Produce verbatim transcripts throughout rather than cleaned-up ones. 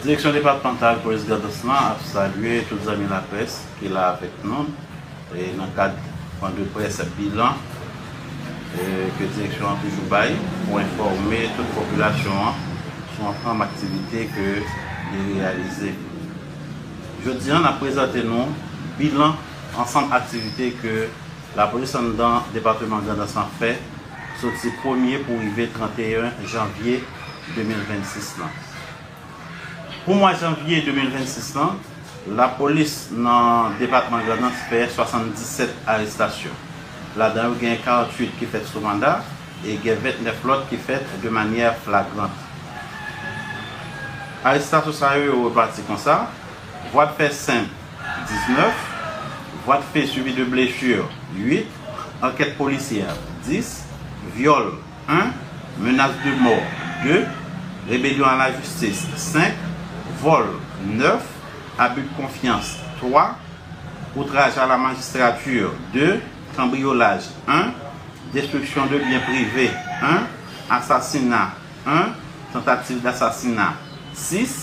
Direksyon depatmantal polis Grandans lan ap salye tout zanmi laprès ki la avèk nou e nan kad pwen de près bilan e ke direksyon an toujou bay pou enfòme tout popilasyon an sou ansanm aktivite ke li reyalize. Jodi a, n ap prezante nou bilan ansanm aktivite ke lapolis anndan depatman Grandans lan fè soti premye pou rive trannteyen janvye de mil vennsis lan. Pou mwa janvye de mil vennsis lan, lapolis nan depatman Grandans fè swasanndisèt arestasyon. Ladan yo gen karantuit ki fèt sou manda e gen ventnèf lòt ki fèt de manyè flagrant. Arestasyon sa yo, yo repati konsa: vwa de fè senp, diznèf, vwa de fè suivi de blesi, uit, ankèt polisyè, dis, vyòl, en, menas de mò, de, rebelyon a lajistis, senk, vòl, nèf, abi de konfyans, twa, outraj a la majistrati, de, kanbriyolaj, en, destriksyon de byen prive, en, asasina, en, tantativ dasasina, sis,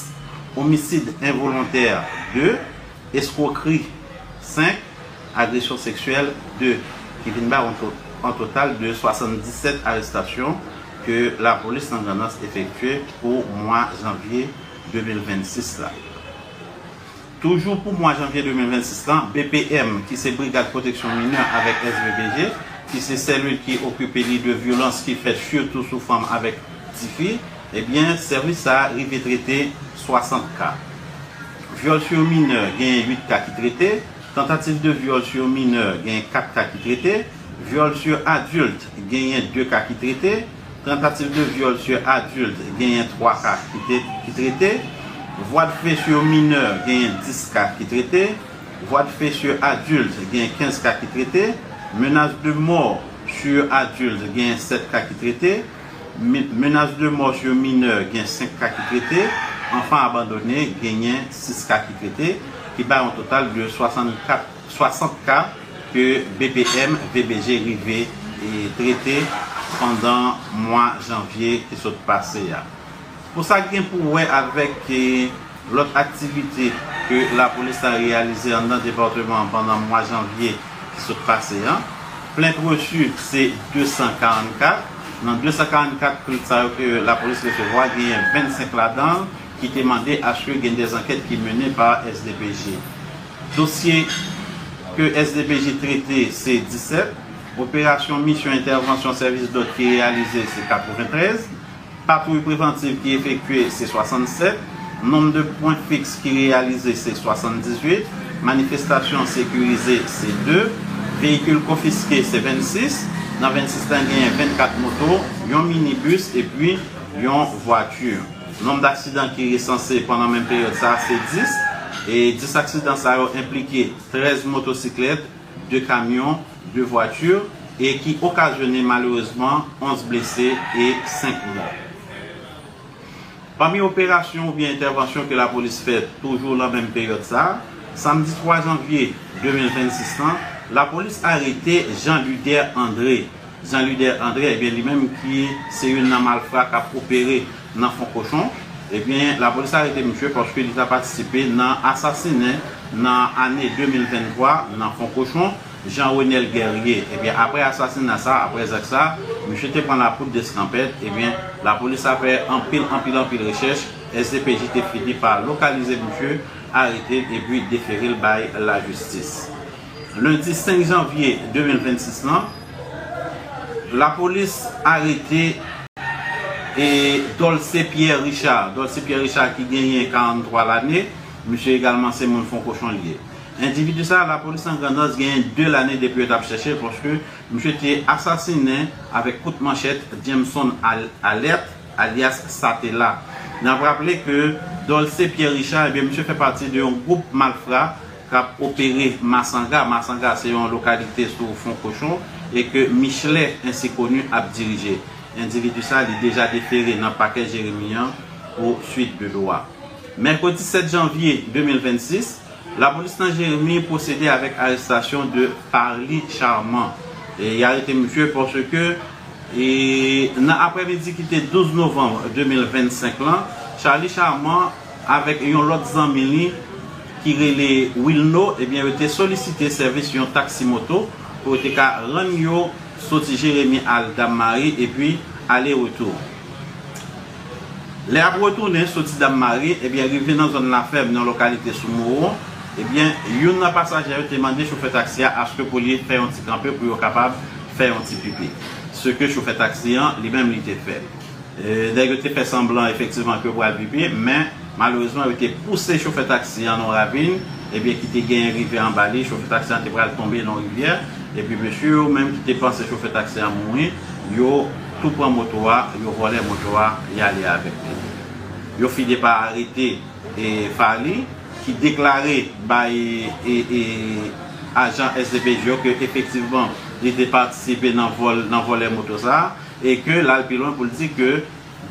omisid envolontè, de, eskwokri, senk, agresyon seksyèl, de, ki vin bay yon to-, yon total de swasanndisèt arestasyon ke lapolis nan Grandans efektye pou mwa janvye de mil vennsis la. Toujou pou mwa janvye de mil vennsis lan, B P M, ki se Brigad Pwoteksyon Minè avèk S V P G, ki se selil ki okipe li de vyolans ki fèt sitou sou fanm avèk tifi, ebyen, sèvis sa a rive trete swasant ka. Vyòl sou minè, genyen uit ka ki trete, tantativ de vyòl sou minè, genyen kat ka ki trete, vyòl sou adilt, genyen de ka ki trete, tantativ de vyòl sou adilt, genyen twa ka ki te-, ki trete, vwa de fè sou minè, genyen dis ka ki trete, vwa de fè sou adilt, genyen kenz ka ki trete, menas de mò sou adilt, genyen sèt ka ki trete, me-, menas de mò sou minè, gen senk ka ki trete, anfan abandone, genyen sis ka ki trete, ki bay yon total de swasannkat, swasant ka ke B P M V B G rive e trete pandan mwa janvye ki sot pase a. Pou sa k gen pou wè avèk, e, lòt aktivite ke lapolis la reyalize anndan depatman an pandan mwa janvye ki sot pase an, plent resi se de san karannkat. Nan de san karannkat plent sa yo ke lapolis resevwa, genyen vennsenk ladan l ki te mande aske gen de zankèt ki mennen pa S D P J. Dosye ke S D P J trete se disèt, operasyon misyon entèvansyon sèvis dòd ki reyalize se katreventrèz, patwouy prevantiv ki efektye se swasannsèt, nonb de pwen fiks ki reyalize se swasanndizuit, manifestasyon sekirize se de, veyikil konfiske se vennsis, nan vennsis la genyen vennkat moto, yon minibis epi yon vwati. Nonb daksidan ki resanse pandan menm peryòd sa a se dis, e dis aksidan sa yo enplike trèz motosiklèt, de kamyon, de vwati, e ki okazyone malerezman onz blese e senk mò. Pami operasyon oubyen entèvansyon ke lapolis fè toujou nan menm peryòd sa a, samdi twa janvye de mil vennsis lan, lapolis arete Jean Luder André. Jean Luder André, ebyen, li menm ki se youn nan malfra k ap opere nan Fon Kochon, ebyen, lapolis arete misye paske li ta patisipe nan asasinen nan ane de mil venntwa nan Fon Kochon, Jean Renel Guerrier. Ebyen, apre asasina sa, apre zak sa, misye te pran lapoud deskanpèt. Ebyen, lapolis la fè anpil, anpil, anpil rechèch. S D P J te fini pa lokalize misye, arete l epi defere l bay lajistis. Lendi senk janvye de mil vennsis lan, lapolis arete e Dolce Pierre Richard. Dolce Pierre Richard ki genyen karanntwa lane, misye egalman se moun Fon Kochon li ye. Endividi sa a, lapolis nan Grandans genyen de lane depi yo t ap chèche l, paske misye te asasinen avèk kout manchèt Jameson Al-, Alerte, alyas Satela. N ap raple ke Dolce Pierre Richard, ebyen, misye fè pati de yon gwoup malfra k ap opere Masanga. Masanga se yon lokalite sou Fon Kochon e ke Michelet Ensikoni ap dirije. Endividi sa a, li deja defere nan pakè Jeremi an pou swit de dwa. Mèkredi sèt janvye de mil vennsis, lapolis nan Jeremi pwosede avèk arestasyon de Parly Charmant. E y arete misye paske, e, nan aprèmidi ki te douz novanm de mil vennsenk lan, Charly Charmant avèk yon lòt zanmi li ki rele Wilno, ebyen, yo te solisite sèvis yon taksi moto pou yo te ka rann yo soti Jeremi al Dam Mari epi ale retou. Lè y ap retounen soti Dam Mari, ebyen, rive nan zòn Lafèm, nan lokalite sou Mowo, ebyen, youn nan pasaje yo te mande chofè taksi a aske pou li fè yon ti kanpe pou yo kapab fè yon ti pipi. Se ke chofè taksi an, li menm, li te fè. E, nèg yo te fè sanblan efektivman ke yo pral pipi, men malerezman yo te pouse chofè taksi an nan yon ravin, ebyen ki te genyen rivyè anba li, chofè taksi an te pral tonbe nan yon rivyè, epi mesye yo menm ki te panse chofè taksi an mouri, yo tou pran moto a, yo vòlè moto a, y ale avèk li. Yo fini pa arete e, Fally, ki deklare bay e, e, ajan S D P J yo ke efektivman li te patisipe nan vòl, nan vòlè moto sa a, e ke l al pi lwen pou l di ke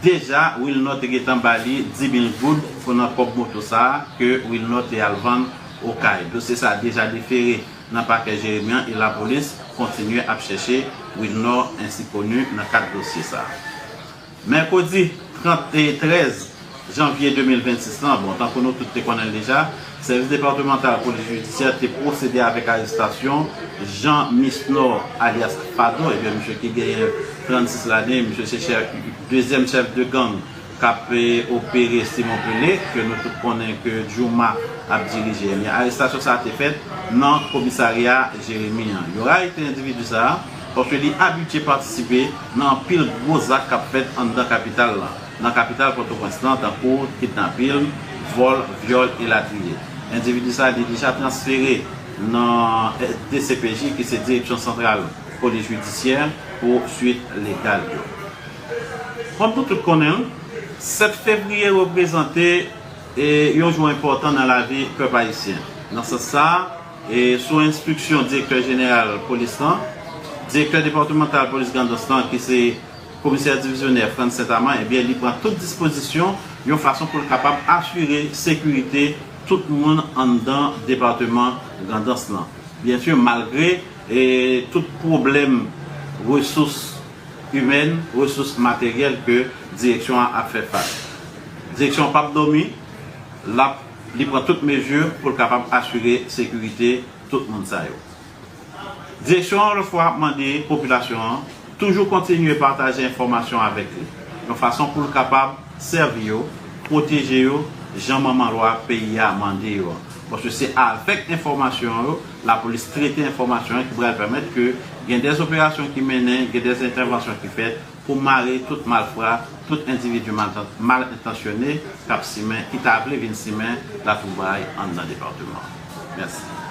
deja Wilnor te gentan ba li dis mil goud pou nan kòb moto sa a ke Wilnor te al vann Okay. Dosye sa a deja defere nan pakè Jeremi an e lapolis kontinye ap chèche Wilnor ensi koni nan kad dosye sa a. Mèkredi trant e trèz janvye de mil vennsis lan, bon, tankou nou tout te konnen l deja, Sèvis Depatmantal Polis Jidisyè te pwosede avèk arestasyon Jean Misnor, alyas Fado, ebyen, misye ki genyen trannsis lane, misye se chèf, dezyèm chèf de gang k ap, e, opere Simon Pele, ke nou tout konnen ke Jouma ap dirije. Ebyen, arestasyon sa a te fèt nan komisarya Jeremi an. Yo arete endividi sa a, paske li abitye patisipe nan anpil gwo zak k ap fèt anndan kapital la, nan kapital Pòtoprens lan, tankou kidnapin, vòl, vyòl, elatriye. Endividi sa a, li deja transfere nan D C P J, ki se Direksyon Santral Polis Jidisyè, pou swit legal yo. Kòm nou tout konnen l, sèt fevriye reprezante, e, yon jou enpòtan nan lavi pèp ayisyen. Nan sans sa a, e, sou enstriksyon direktè jeneral polis lan, direktè depatmantal polis Grandans lan, ki se komisè divizyonè Frantz Saint-Amand, ebyen, li pran tout dispozisyon yon fason pou l kapab asire sekirite tout moun anndan depatman Grandans lan. Byen si, malgre, e, tout pwoblèm resous imèn, resous materyèl ke direksyon an ap fè fas. Direksyon an p ap dòmi, l ap, li pran tout mezi pou l kapab asire sekirite tout moun sa yo. Direksyon an, lòt fwa, ap mande popilasyon an toujou kontinye pataje enfòmasyon avèk li, yon fason pou l kapab sèvi yo, pwoteje yo, jan manman lwa peyi a mande yo an. Paske se avèk enfòmasyon yo, lapolis trete enfòmasyon an ki pral pèmèt ke gen dè operasyon ki mennen, gen dè entèvansyon ki fèt pou mare tout malfra, tout endividi mal, mal entansyone k ap simen, ki ta vle vin simen latwoublay anndan depatman an. Mèsi.